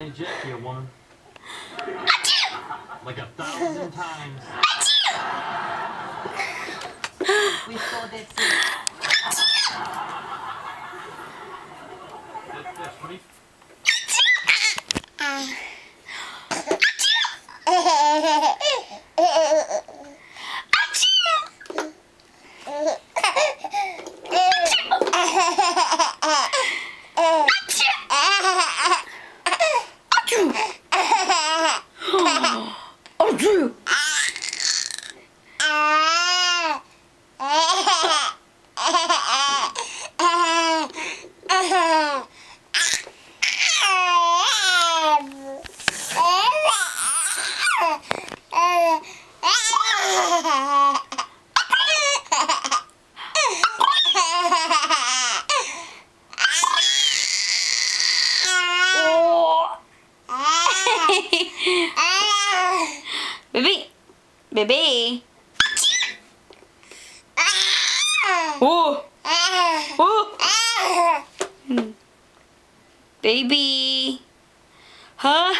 Inject you, woman. Like a thousand times. We saw that scene. That's, that's pretty. Baby, baby. Hu, hu. Baby. Hov.